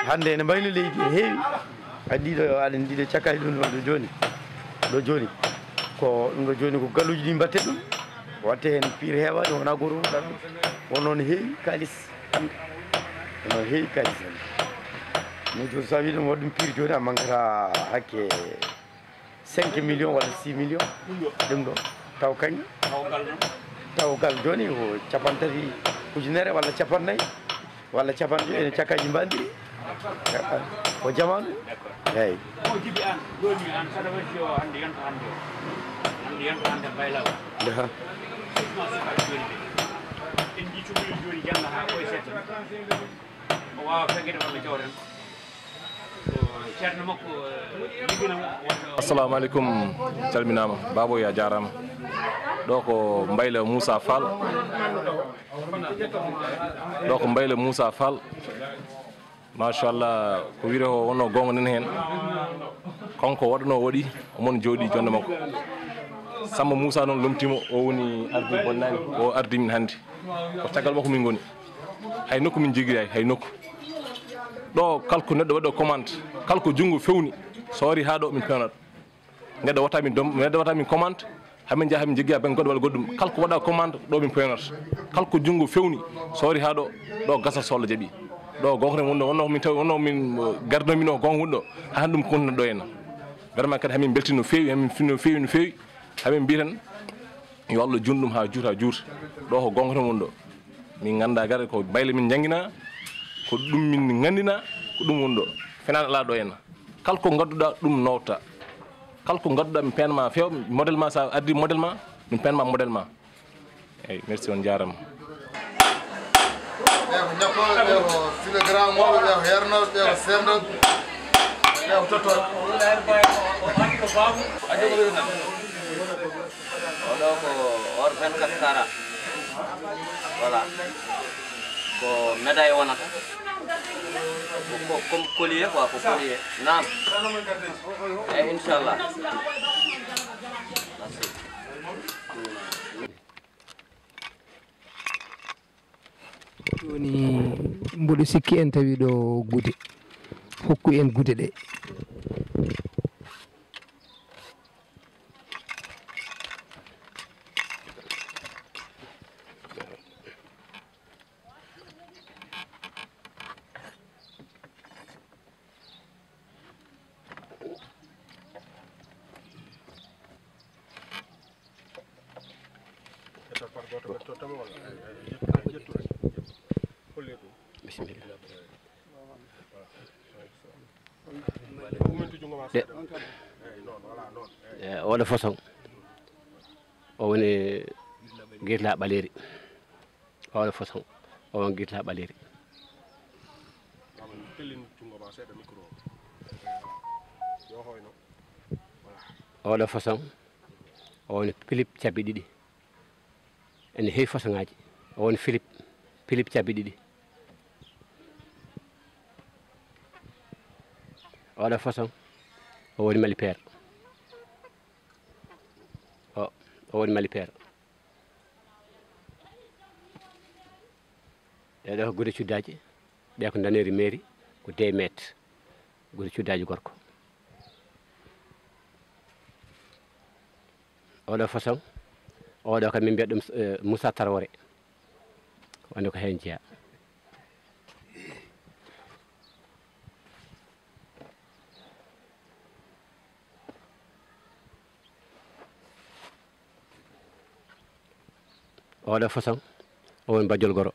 hannde ene mbayni leydi, ene heewi. Kadi ɗiɗo, aɗa anndi ɗiɗo cakkaaji ɗum ɗo, ɗo jooni. Ɗo jooni. Ko ɗum ɗo jooni ko galluuji ɗi mbaɗte ɗum. Waɗte heen piir heewaani, wonaa gooto wonaa ɗum. Won noon heewi kaalis. Hannde ene heewi kaalis hannde. Min jooni so a wii ɗum waɗ ɗum piir jooni a mankata hakke cinq millions walla six millions. Ɗum ɗo taw kañ? Taw gal jooni ko cappanɗe tati ujunere walla cappanɗe nayi walla cappanɗe joyi ene cakkaaji mbaɗiri. Ko jamaanu. Eeyi. Ko jibi an, jooni an, saɗa waɗi o hannde yonta hannde o. Hannde yonta hannde mbaylaw. Aha. Surtout sukaaɓe jooni ɓe. En njii cukalel jooni jannga haa ɓooya seeɗa tan. O waawa feŋede walla jawtan. Ko ceerno makko, eh, ligginoo wonde o. Assalamu aleykum, calminaama. Baabo, a jaaraama. Ɗo ko Mbayla Moussa Fall. Ɗo ko Mbayla Moussa Fall. Machallah, ko wiyetee ko wonno goonga nan heen. Kanko waɗano waɗi, omon jooɗi jonde makko. Samba Moussa noon lomtiima, o woni ardi bonnaani, o ardi min hannde. Ko caggal makko min ngoni. Hay nokku min njogiraaki, hay nokku. Ɗo kala ko neɗɗo waɗi commande, kala ko junngo fewni, so wari haa ɗo min pewnat. Neɗɗo waɗata min dom-, neɗɗo waɗata min commande, hamin njaha hamin joggoya bannge goɗɗo walla goɗɗum. Kala ko waɗa commande, ɗo min pewnata. Kala ko junngo fewni, so wari haa ɗo, ɗo gasa solla jaɓi. Ɗo goonga tan woni ɗo, wonno ko min tawi, wonno ko min, eh, gardinoo min o goonga woni ɗo, haa hannde ɗum kontina ɗo henna. Vraiment kadi hamin mbeltii no feewi, hamin fii no feewi, no feewi. Hamin mbiya tan, yo Allah juut ɗum haa juuta, haa juuta. Ɗo ko goonga tan woni ɗo. Min nganndaa kadi ko Mbayla min njannginaa. Ko ɗum min nganndina, ko ɗum woni ɗo. Fenaande alaa ɗo henna. Kala ko ngadduɗaa, ɗum nowta. Kala ko ngadduɗaa, mi peenma feewa, modèle ma, so a addi modèle ma, min peenma modèle ma. Eeyi, merci, on njaaraama. Ɓe ko ñappooɓe, ɓe ko filo grand mawɓe, ɓe ko heernooɓe, ɓe ko seernooɓe, ɓe ko tottooɓe. Oɗo ko or vingt-quatre carats. Voilà. Ko médaille wonata. Ko, ko, comme collier quoi, ko collier. Naam. Eh, inchallah. Merci. Woni mboɗo sikki en tawi ɗo gude. Hokku en gude ɗe. Bisimilla. Ɗe, eh, oɗo façon, o woni girla ɓaleeri. Oɗo façon, o woni girla ɓaleeri. Oɗo façon, o woni Philippe cabbi ɗiɗi. Ene heewi façon ŋaaji. O woni Philippe, Philippe cabbi ɗiɗi. Oɗo façon, o woni Mali Peer. O, o woni Mali Peer. Ɗee ɗoo ko gude cuddaaje, ɗee ko daneeri meeri, ko deux mètres, gude cuddaaje gorko. Oɗo façon, oɗo kam min mbiyata ɗum, eh, Moussa Traoré. Wonde ko heen jeyaa. Oɗo façon, o woni bajjol goro.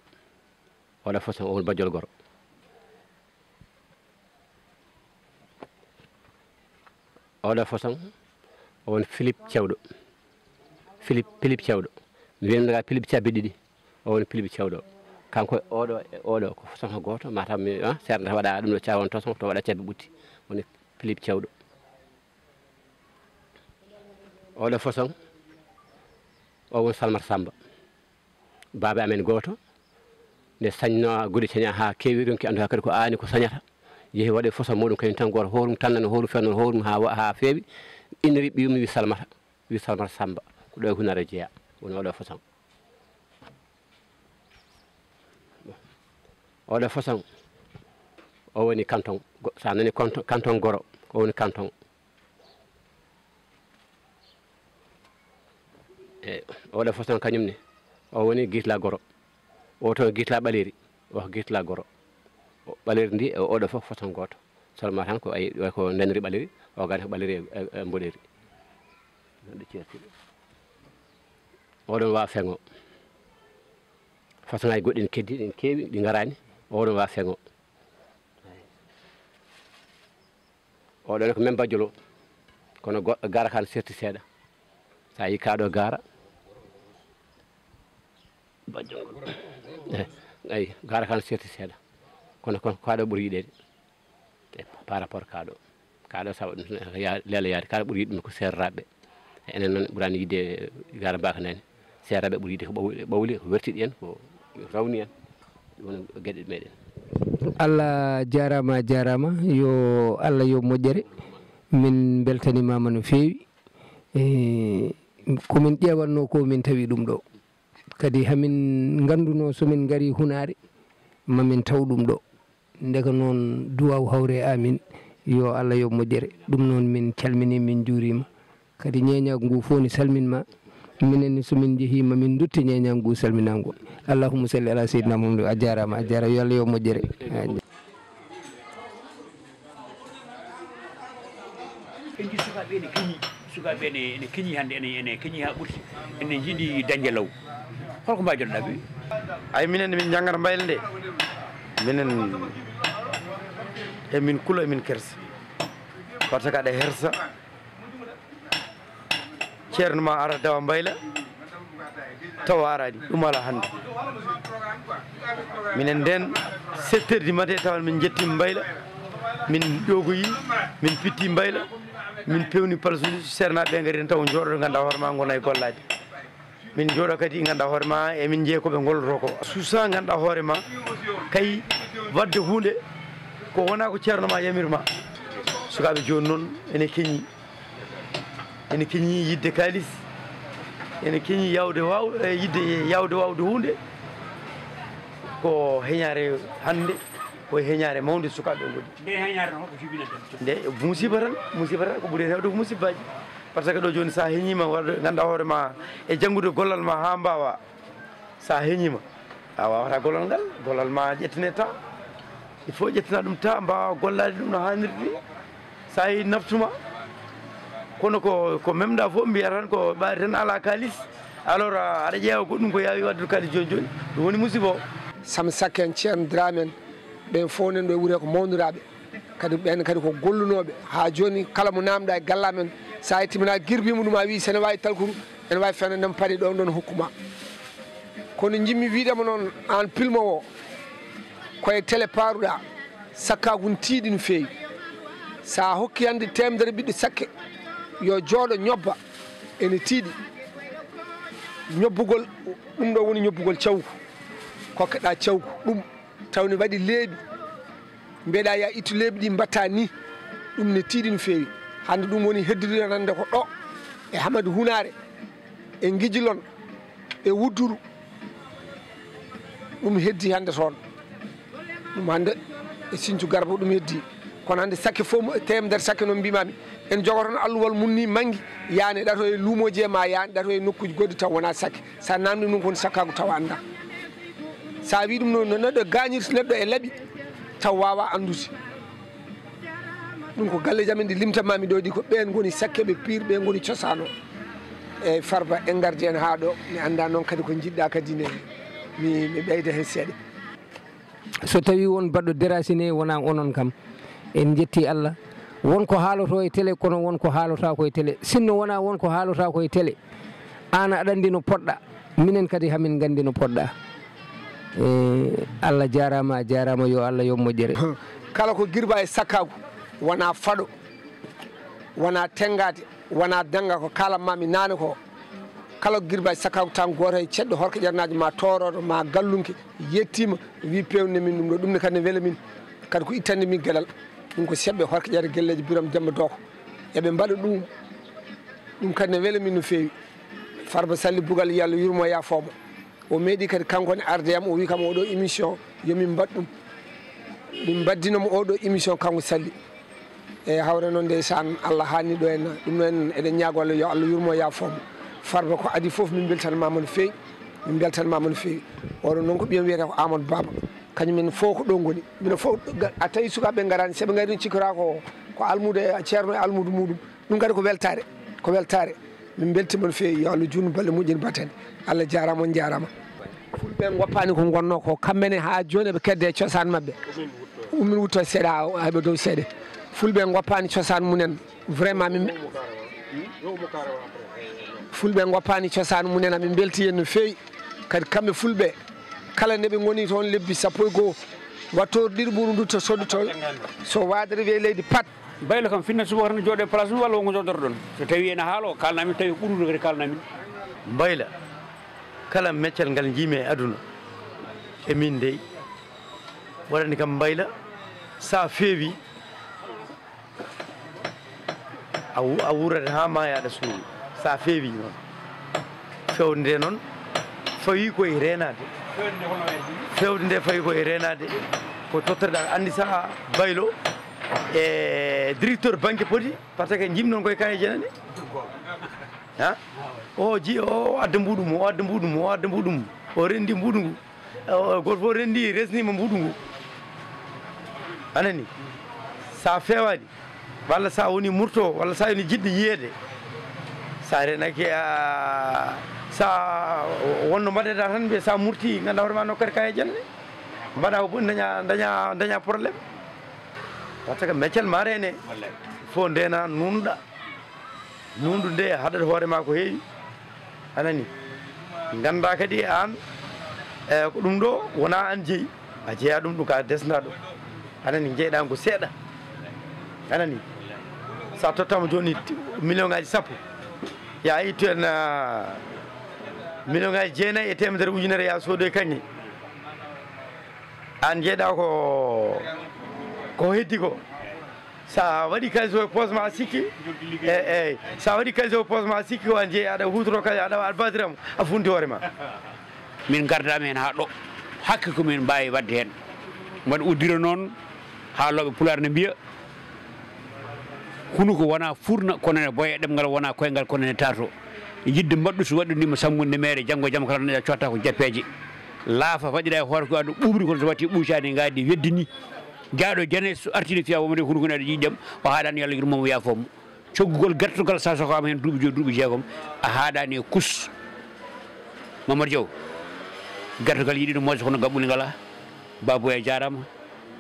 Oɗo façon, o woni bajjol goro. Oɗo façon, o woni Philippe Cewɗo. Philippe, Philippe Cewɗo. Mi wiyata Philippe cabbi ɗiɗi. O woni Philippe Cewɗo. Kanko e oɗo, e oɗo ko façon gooto, mataw mi, ah, seernata waɗa ɗum ɗo cawon toson, to waɗa cabbi ɓutti. Woni Philippe Cewɗo. Oɗo façon, o woni Salmata Samba. Baaba amen gooto, nde sañno gude caña haa keewi, ronki anndu haa kadi ko aani ko sañata. Yehi waɗi façon muɗum kañum tan gooto, hoore mum tan nani, hoore mum fenno, hoore mum haa wa-, haa feewi. Inniri ɓiyum wi Salmata, wi Salmata Samba, ko ɗo e Hunare jeyaa, woni oɗo façon. Oɗo façon, o woni canton. Go-, so a nani canton, canton goro, o woni canton. E oɗo façon kañum ne, o woni gisla goro. O to gisla ɓaleeri, o ko gisla goro. O ɓaleeri ndi e oɗo fof façon gooto. Seulement tan ko ay, ko naniri ɓaleeri, o gani ko ɓaleeri e, e, e mboɗeeri. Noon ɗo ceerti. Oɗon waawa feŋo. Façon ŋaaji goɗɗi ne keddi, ɗin keewi, ɗi ngaraani. Oɗon waawa feŋo. Oɗo ne ko men bajjolo, kono goɗɗo gara kan serti seeɗa. Sa yi kaɗo gara, bajjol ngol. Eh, ayi, gara kan serti seeɗa. Kono, kono kaɗo ɓuri yiɗede. Eh, par rapport kaɗo. Kaɗo sawa ɗum, ya-, lele yaade, kaɗo ɓuri yiɗum ko serraɓe. Enen noon ɓurani yiɗde gara mbaka nani. Seeɗaɓe ɓuri yiɗde ko ɓawli, ɓawli, ko wertiɗi en, ko rawni en. Ɗum woni geɗe meɗen. Allah jaaraama, jaaraama. Yo Allah yo moƴƴere. Min mbeltanimaama no feewi. E, ko min ƴeewanno ko min tawi ɗum ɗo. Kadi hamin ngannduno so min ngari hunaare, ma min taw ɗum ɗo. Ndeka noon duwaaw hawre amin, yo Allah yoɓ moƴƴere. Ɗum noon min calmini, min njuurima. Kadi ñeeñaagu ngu fof ne salminma. Minen ne so min njehiima, min ndutte ñeeñaagu ngu salminaangu. Allahumma salli ala seydina Muhammad. A jaaraama, a jaaraama. Yo Allah yoɓ moƴƴere. En nji sukaaɓe ene keñi, sukaaɓe ene, ene keñi hannde, ene, ene keñi haa ɓurti, ene njiɗi dañde law. Holko mbaawi jooɗoɗaa ɓe? Ay, minen min njanngata mbayla nde. Minen emin kula, emin kersa, par ce que aɗa hersa, ceerno ma ara dawa mbayla, tawa araani, ɗum alaa hannde. Minen ndeen, sept heures du matin, tawa min njettii mbayla, min ɗoogoyi, min pitti mbayla, min pewni palasuuji, seernaaɓe ɓe ngari heen taw njooɗo, nganndaa hoore ma, ngona e gollaade. Min njooɗo kadi, nganndaa hoore ma, emin njeya ko ɓe ngollotoo ko. Suusa, nganndaa hoore ma, kay waɗde huunde ko wonaa ko ceerno ma yamir ma. Sukaaɓe jooni noon ene keñi, ene keñi yiɗde kaalis, ene keñi yaawde waaw-, e yiɗde yaawde waawde huunde. Ko heñaare hannde, ko heñaare mawnde sukaaɓe ngoni. Nde heñaare noon, holko jibinanta? Nde musiba tan, musiba tan, ko ɓuri heen heewde ko musibaaji. Par ce que ɗo jooni, so a heñiima, waɗde, nganndaa hoore ma e janngude gollal ma haa mbaawa, so a heñiima, a waawataa gollal ngal, gollal ma ƴettine ta. Il faut ƴettina ɗum ta, mbaawa gollaade ɗum no haanirta ni. So a yii naftu ma, kono ko, ko memɗa fof, mbiya tan ko ɓaari tan alaa kaalis. Alors, a, aɗa ƴeewa goɗɗum ko yaawi waɗde kaalis jooni jooni, ɗum woni musiba o. Sam Sakke en, Ceerno Dramé en, ɓen fof nen ɗo e wure ko mawniraaɓe. Kadi ɓen kadi ko gollunooɓe. Haa jooni, kala mo naamɗa e galle amen, so a yettiima, a girbiima ɗum, a wii, so ene waawi talkuru, ene waawi fewndo, nde mo paari ɗo, ɗon hokku ma. Kono njiɗmi wiide mo noon, aan pilmoowo o, ko e tele paaruɗaa, sakkaagu n tiiɗi no feewi. So a hokki hannde teemedere ɓiɗɗo sakke, yo jooɗo ñobba, ene tiiɗi. Ñobbugol, ɗum ɗo woni ñobbugol cawgu. Kokkeɗaa cawgu, ɗum tawni waɗi leeɓi. Mbiyeɗaa, ya ittu leeɓi ɗi, mbatta ni. Ɗum ne tiiɗi no feewi. Hannde ɗum woni heddude hannde ko ɗo e Hamadi Hunaare, e Ngijilon, e Wudduru. Ɗum heddi hannde toon. Ɗum hannde e Sinthiou Garba ɗum heddi. Kono hannde sakke fof mo, teemedere sakke noon mbimami. En jogotono alluwal mum ni manngi, yaane ɗato e luumooji he ma, yaane ɗato e nokkuuji goɗɗi taw wonaa sakke. So a naamnii ɗum, kono sakkaagu taw a anndaa. So a wii ɗum no, no neɗɗo gaañirta neɗɗo e laɓi, taw waawaa anndude. Ɗum ko galleeji amen ɗi limtanmaami ɗo ɗi, ko ɓeen ngoni sakkeeɓe pire, ɓeen ngoni cosaan o. Eeyi, Farba, en ngardi heen haa ɗo, mi anndaa noon kadi ko njiɗɗaa kadi ne, mi, mi ɓeyda heen seeɗa. So tawii won baɗɗo déraciné, wonaa onon kam. En njettii Allah. Won ko haalotoo e télé, kono won ko haalotaako e télé. Sinno wonaa won ko haalotaako e télé, aan aɗa anndi no poɗɗaa, minen kadi hamin nganndi no poɗɗaa. E, Allah jaaraama, a jaaraama, yo Allah yoɓ moƴƴere. Kala ko girba e sakkaagu, wonaa faɗo, wonaa tenngaade, wonaa dannga ko kaalanmaami naane ko. Kala ko girba e sakkaagu tan gooto e ceɗɗo horko ƴernaajo ma toorooɗo ma gallunke yettiima, wi peewne min ɗum ɗo, ɗum ne kadi ne wela min, kadi ko ittande min geɗal. Ɗum ko seɓɓe horko ƴeere gelleeji Biram Demba Dooko. Eɓe mbaɗa ɗum, ɗum kadi ne wela min no feewi. Farba Salli Bugal, yo Allah yurmo, yaafoo mo. O meeɗi kadi kanko ne arde yam, o wi kam oɗo émission yo min mbaɗ ɗum. Min mbaddino mo oɗo émission kanko Salli. E hawre noon ndeysaan, Allah haalni ɗo en, ɗum noon eɗen ñaagoo Allah yo Allah yurmo, yaafoo mo. Farba, ko adii fof min mbeltanmaama no feewi, min mbeltanmaama no feewi. Oɗo noon ko ɓiyam wiyetee ko Amadou Baba, kañum en fof ko ɗo ngoni. Mino fof, a tawi sukaaɓe ngaraani, so ɓe ngarii cikkoraa ko, ko almuudo e ceerno e almuudo muuɗum. Ɗum kadi ko weltaare, ko weltaare. Min mbeltiima no feewi, yo Allah juutnu balɗe moƴƴe, mbaɗten. Allah jaaraama, on njaaraama. Fulɓe ngoppaani ko ngonnoo ko, kamɓe ne haa jooni eɓe kedde e cosaan maɓɓe. Ummin wutto seeɗa, o, eɓe dow seeɗa. Fulɓe ngoppaani cosaan mumen, vraiment, min, Fulɓe ngoppaani cosaan mumen, amin mbelti heen no feewi. Kadi kamɓe Fulɓe, kala nde ɓe ngoni toon lebbi sappo e goo, wattoor ɗiɗi ɓuru ndutto soddo toon. So waadere wiye leydi pat. Mbayla kam, finna subaka tan jooɗo e place mum, walla wonko njoddotoɗon. So tawi ene haaloo, kaalnaa min, tawi ko ɓuri ɗum kadi, kaalnaa min. Mbayla, kala meccal ngal njiimi e aduna, e min dey, waɗani kam mbayla, so a feewi, a wu-, a wuurata haa maayaa, aɗa suuɗi, so a feewi noon. Feewde nde noon, fawii ko e reenaade. Feewde nde fawii ko e reenaade, ko tottirɗa, anndi so a Baylo e directeur banque poti, par ce que njiimi noon koye Kaye Janane. Ha? O ji-, o adda mbuuɗu mum, o adda mbuuɗu mum, o adda mbuuɗu mum. O renndi mbuuɗu ngu. O, gooto fof renndi, resniima mbuuɗu ngu. A nanii? So a feewaani, walla so a woni murto, walla so a woni jiɗɗo yiyeede, so a reenaaki, a, so a wonno mbaɗeɗaa tan, mbiya so a murti, nganndaa hoore ma no kadi Kaye Janane. Mbaɗa ko ɓuri daña daña daña problème. Par ce que meccel ma rene, fof ndena nunɗa. Nundu nde haɗat hoore ma ko heewi. Anani, ganda kadi an, e ko ɗum ɗo wona an jeeyi. A jeeya ɗum, ɗum ka desna ɗo. Anani, jeyɗa ko seeɗa. Anani, sa tottama joni million ngaji sappo, ya ittu en, ah, million ngaji jeenayi e temedere ujunere, ya soodo e kañƴe. An jeyɗa ko ko heddi ko. Sa waɗi kalis o e poos ma, a sikki. Eyyi, eyyi, sa waɗi kalis o e poos ma, a sikki ko an jeeyi, aɗa hutoro kalis, aɗa waɗa albadiramu, a funti hoore ma. Min gardama hen ha ɗo, hakke ko min mbawi wadde hen. Mbaɗa uddira noon, haalooɓe pulaar ne mbiya, hunuko wona furna, kono ne boya, ɗemngal wona koyngal, kono ne tato. Yidde mbaɗɗu so waɗɗu nima sammunde mere, janngo e jam kala neɗɗo cotta ko jappeje. Laafa waɗira e hoore ko aduna ɓuuɓri, kono so watti ɓuucani ngaadi weddini. Jaaɗo jane so artini fiya wonde hunuko ne aɗa yiɗi ɗem, o haaɗani Yalla yurmomo yafomo. Coggugol gartugal sa sokama hen duuɓi joyi, duuɓi jeegom, a haaɗani e kus. Mamadou Diaw, gartugal yiɗi no moƴƴo kono gaɓɓuli ngala. Baboy a jarama,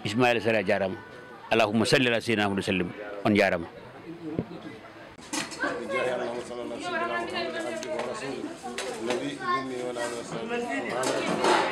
Ismaila Sare a jarama. Allahumma salli ala sayyidina Muhammad wa sallim. On jarama. بجاه اللهم صل على سيدنا محمد عبده ورسوله النبي الأمي وعلى آله وصحبه.